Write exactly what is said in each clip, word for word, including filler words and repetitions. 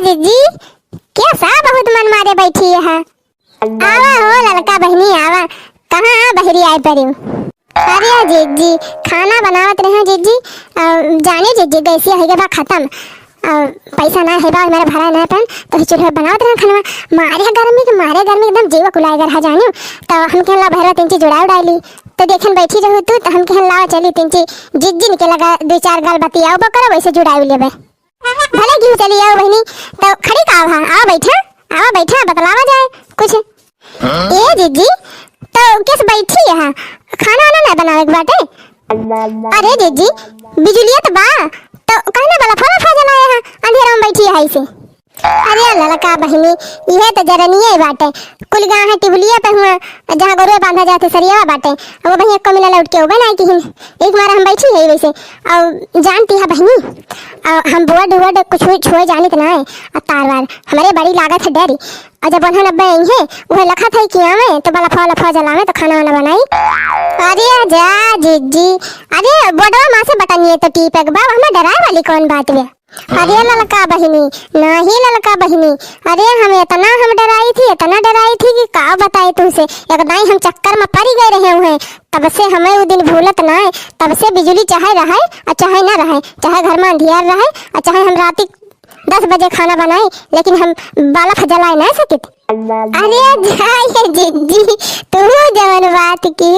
जिज्जी, कैसा बहुत मन मारे बैठी है? आवा हो ललका बहिनी, आवा। कहाँ बहरी आए पड़िउ? अरे जिज्जी, खाना बनावत रहे जिज्जी, अ, जाने जिज्जी, गैसिया हो गया बा खत्म। अ, पैसा ना है बा, मेरा भरा ना पन, तो ही चूल्हा बनावत रहे खाना। मारे गर्मी के, मारे गर्मी एकदम जीव कुलाए गर हा जानिउ। तो हम कहला भैरवा तीन चीज जुड़ा उड़ाई ली। तो देखन बैठी रहू तू, तो हम कहन लावा चली तीन चीज जिज्जी के लगा दो चार गाल बतियाओ बा करो, वैसे जुड़ाई लेबे। भले घिउ चली आओ बहिनी, तो खड़ी का आवा, आवा बैठा, आवा बैठा, बतलावा जाए कुछ। ए जिज्जी, तो कैसे बैठी है? खाना वाना ना बनावे के बाटे? अरे जिज्जी, बिजुलिया तो बा, तो कहना वाला फला फा जलाए है, अंधेरा में बैठी है ऐसे। अरे ललका बहिनी, इहे तो जरनिये बाटे। कुल गाँव है टिबुलिया पे हुआ, जहाँ गोरुए बांधा जाते सरियावा बाटे। अब वहीं एको मिला लौट के उबे ना किहिन। एक मारा हम बैठी है वैसे। और जानती है बहिनी, और हम बोर्ड वोर्ड कुछ छुए जानित ना है। और तार वार हमरे बड़ी लागत है डरी। और जब उन्होंने अब्बे आई है, वह लखत है कि आवे तो बलफा लफा जलावे तो खाना वाना बनाई। अरे जा जिज्जी, अरे बोर्डवा माँ से बटन ये तो टीप एक बाब, हमें डराए वाली कौन बात बे? अरे ललका बहिनी, नाही ललका बहिनी, अरे हम इतना हम डराई थी, इतना डराई थी कि का बताई तुमसे। एकदम हम चक्कर में पड़ी गए रहे हुए। तब से हमें वो दिन भूलत ना है। तब से बिजुली चाहे रहे और चाहे ना रहे, चाहे घर में अंधियार रहे और चाहे हम राती दस बजे खाना बनाई, लेकिन हम बल्ब जलाए ना सकित। अरे जा ये जिज्जी, तू जवन बात की,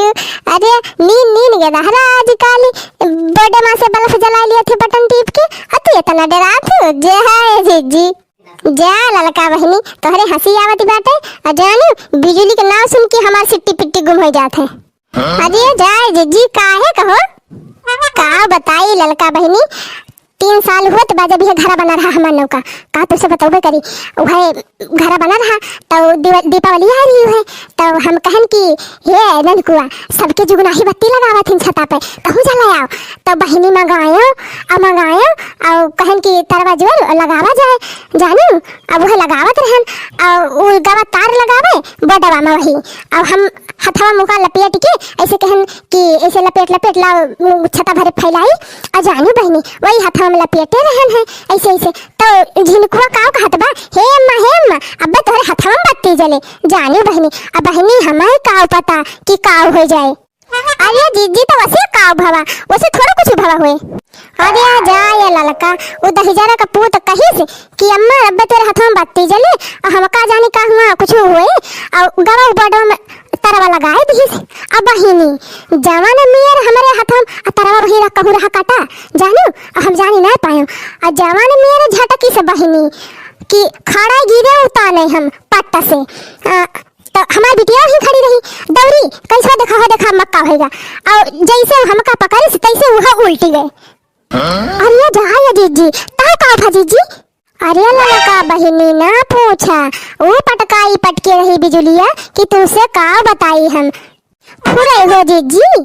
अरे नीन नीन के दहरा आजकल बोर्डे माँ से बल्ब जला लिया थे बटन टीप के, और तू इतना डरा तू। जा ये जिज्जी, जा ललका बहिनी, तोहरे हंसी आवत बाटे, और जानी बिजुली के नाम सुन के हमार सिट्टी पिट्टी गुम हो जात है। अरे जाए जिज्जी, काहे कहो? का बताई ललका बहिनी, तीन साल हुआ तो बा जब यह घरा बना रहा हमार नौका। का तुमसे बतौबे करी, वह घरा बना रहा तो दीवा-, दीपावली आ रही है, तो हम कहन कि हे ननकुआ, सबके जुगनाही बत्ती लगावा थिन छता पे, कहूँ जला आओ। तो बहिनी मंगायो और मंगायो और कहन कि तरवा जुअल लगावा जाए, जानू। अब वह लगावत रहन और उ गवा तार लगावे बोडवा में वही, और हम हथवा मुका लपेट के ऐसे कहन कि ऐसे लपेट लपेट ला, उ, छता भरे फैलाई। आ जानी बहिनी, वही हथवा में लपेटे रहन है ऐसे ऐसे। तो झिनकुआ काव कहत बा, "हे अम्मा, हे अम्मा, अब्बे तोहरे हथवा में बत्ती जले।" जानी बहिनी, अब बहिनी हमें काव पता कि काव हो जाए। अरे जिज्जी, तो वैसे काव भवा, वैसे थोड़ा कुछ भवा हुए। अरे जा ये ललका, उ दहिजरा का पूत कहिस कि अम्मा, अब्बे तोरे हथवा में बत्ती जले, और हमका जानी का हुआ, कुछ हुए, और गवा बोडवा में तरवा लगाए दिहिस। अब बहिनी, जवान मियर हमरे हथवा में तरवा वही रहा, कहूँ रहा काटा, जानू, हम जानी ना पायो। आ जवान मियर झटकी से बहिनी कि खड़ा गिरे उताने हम पट्टा से। आ, तो हमार बिटिया ही खड़ी रही, दौरी, कैसा देखा हो, देखा मक्का होएगा। और जैसे हमका पकड़िस, तैसे वह उल्टी गए। अरे जा ये जिज्जी, ताव का उठा जिज्जी? अरे ललका बहिनी ना पूछा, वो पटकाई पटके रही बिजुलिया कि तुमसे का बताई हम। फुरे हो जिज्जी।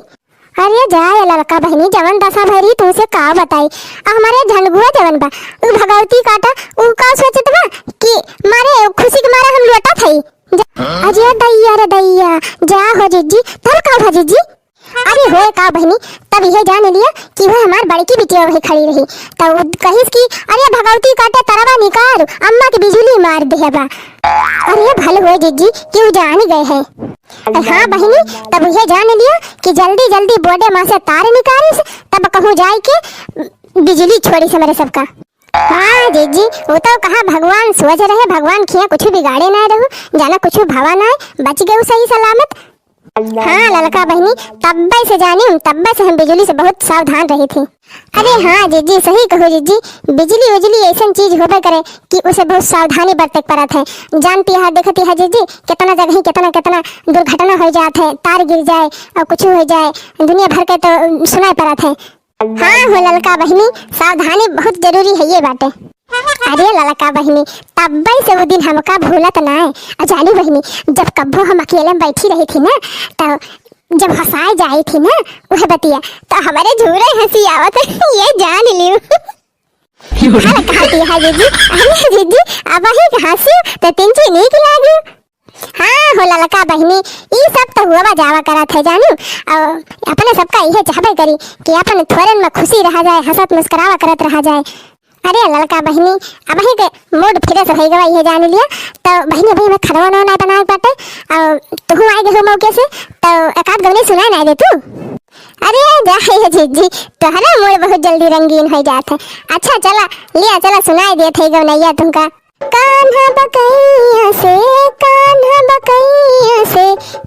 अरे जा ये ललका बहिनी, जवन दशा भरी तुमसे का बताई। आ हमारे झंडुआ जवन बा, उ भगवती काटा, उ का सोचत बा कि मारे खुशी के मारे हम लोटा थई। जा, अरे दैया रे दैया, जा हो जिज्जी, तब का भा जिज्जी? अरे होए का बहिनी, तब यह जान लिया कि वह हमार बड़की बिटिया वही खड़ी रही। तो उ कहिस कि अरे भगवती काटे तरवा निकाल, अम्मा के बिजुली मार दे बा। अरे भल हुए जिज्जी कि उ जान गए है। हाँ बहिनी, तब यह जान लिया कि जल्दी जल्दी बोडे माँ से तार निकालिस, तब कहूँ जाए के बिजुली छोड़िस हमरे सबका। हाँ जिज्जी, वो तो कहा भगवान सोच रहे, भगवान खिया कुछ बिगाड़े ना रहू, जाना कुछ भवा ना, बच गए सही सलामत। हाँ ललका बहिनी, तब्बे से जानी, तब्बे से हम बिजुली से बहुत सावधान रही थी। अरे हाँ जिज्जी, सही कहो जिज्जी, बिजली उजली ऐसन चीज होबे करे कि उसे बहुत सावधानी बरते के पड़त है। जानती है, देखती है जिज्जी, कितना जगह ही कितना कितना दुर्घटना हो जात है, तार गिर जाए और कुछ हो जाए, दुनिया भर के तो सुनाई पड़त है। हाँ हो ललका बहिनी, सावधानी बहुत जरूरी है ये बाटे। अरे ललका बहिनी, तब्बे से वो दिन हमका भूलत ना है। आ जानी बहिनी, जब कब्बो हम अकेले में बैठी रही थी ना, तो जब हंसाए जाए थी ना वह बतिया, तो हमारे झूरे हंसी आवत, ये जान लियो। हर कहती है दीदी, अरे दीदी, अब ही हंसी तो तिनची नीक लागू। हाँ हो ललका बहिनी, ई सब तो हुआ जावा करत है जानू। और अपने सबका इहे चाहबे करी कि अपन थोरन में खुशी रहा जाए, हंसत मुस्कुरावा करत रहा जाए। अरे ललका बहिनी, अबही के mood fresh होइ गवा, इहे जान लिया। तो बहिनी, अबही हमें खाना वाना बनाए के बाटे, और तुहू आए गए हो मौके से, तो एक आध गवनई सुनाए ना दे तू। अरे जा हे जिज्जी, तोहरा mood बहुत जल्दी रंगीन होइ जात है। अच्छा चला, लिया चला, सुनाए देत है गवनैया तुमका। कान्हा बकैया से, कान्हा बकैया से,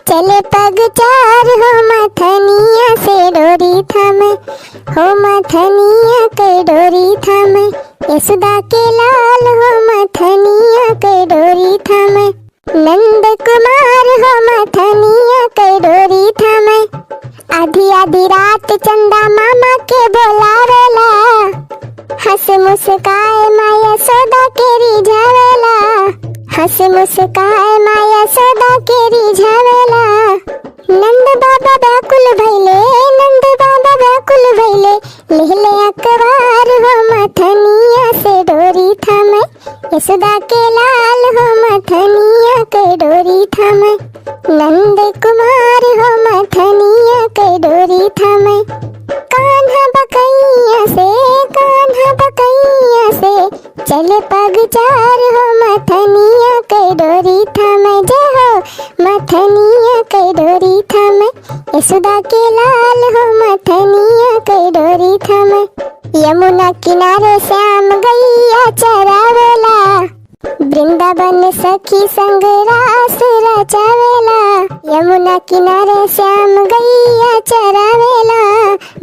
चले पग चार हो मथनिया से डोरी थामे, हो मथनिया के डोरी थामे, यशोदा के लाल हो मथनिया के डोरी थामे, नंद कुमार हो मथनिया के डोरी थामे। आधी आधी रात चंदा मामा के बोलावेला, हंस मुस्काए माँ यशोदा के रिझावेला, हंस मुस्काए माँ यशोदा के रिझावेला। नंद बाबा व्याकुल भइले, नंद बाबा व्याकुल भइले, लिहले अकबार हो मथनिया से डोरी थामे, यशोदा के लाल हो मथनिया के डोरी थामे, नंद कुमार हो मथनिया के डोरी थामे। कान्हा बकैया से, कान्हा बकैया से, चले पग चार हो मथनिया के डोरी थामे, जय हो मथनिया के डोरी थामे, यशोदा के लाल हो मथनिया के डोरी थामे। यमुना किनारे श्याम गैया चरावेला, वृंदावन सखी संग रास रचावेला। यमुना किनारे श्याम गैया चरावेला,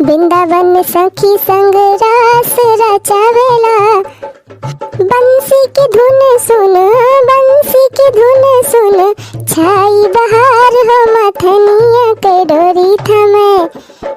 वृंदावन सखी संग रास रचावेला। बंसी की धुन सुन, बंसी की धुन सुन, छाई बहार हो मथनिया के डोरी थामे,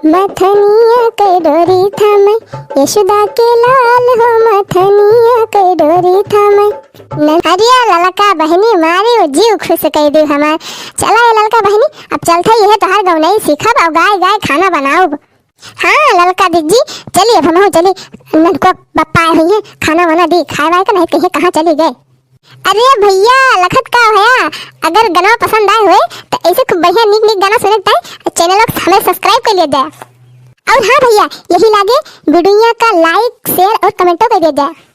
मथनिया के डोरी थामे, यशोदा के लाल हो मथनिया के डोरी थामे। न-, अरे ललका बहिनी, मारी वो जीव खुश कइ दे हमार। चला ए ललका बहिनी, अब चलत है, इहे तोहार गवनई सीखब और गाय गाय खाना बनाउब। हाँ ललका दीदी, चली अब हमहू चली, ननको बप्पा आए हुई हैं, खाना वाना दी खाए वाए के, नहीं कहिए कहाँ चली गए। अरे भैया, लखत का भैया, अगर गनवा पसंद आए हुए तो ऐसे खूब बढ़िया नीक नीक गाना सुने के ताई channel को हमें subscribe कर लिया जाए। और हाँ भैया, यही लागे वीडियो का like, share और commentओ कर दिया जाए।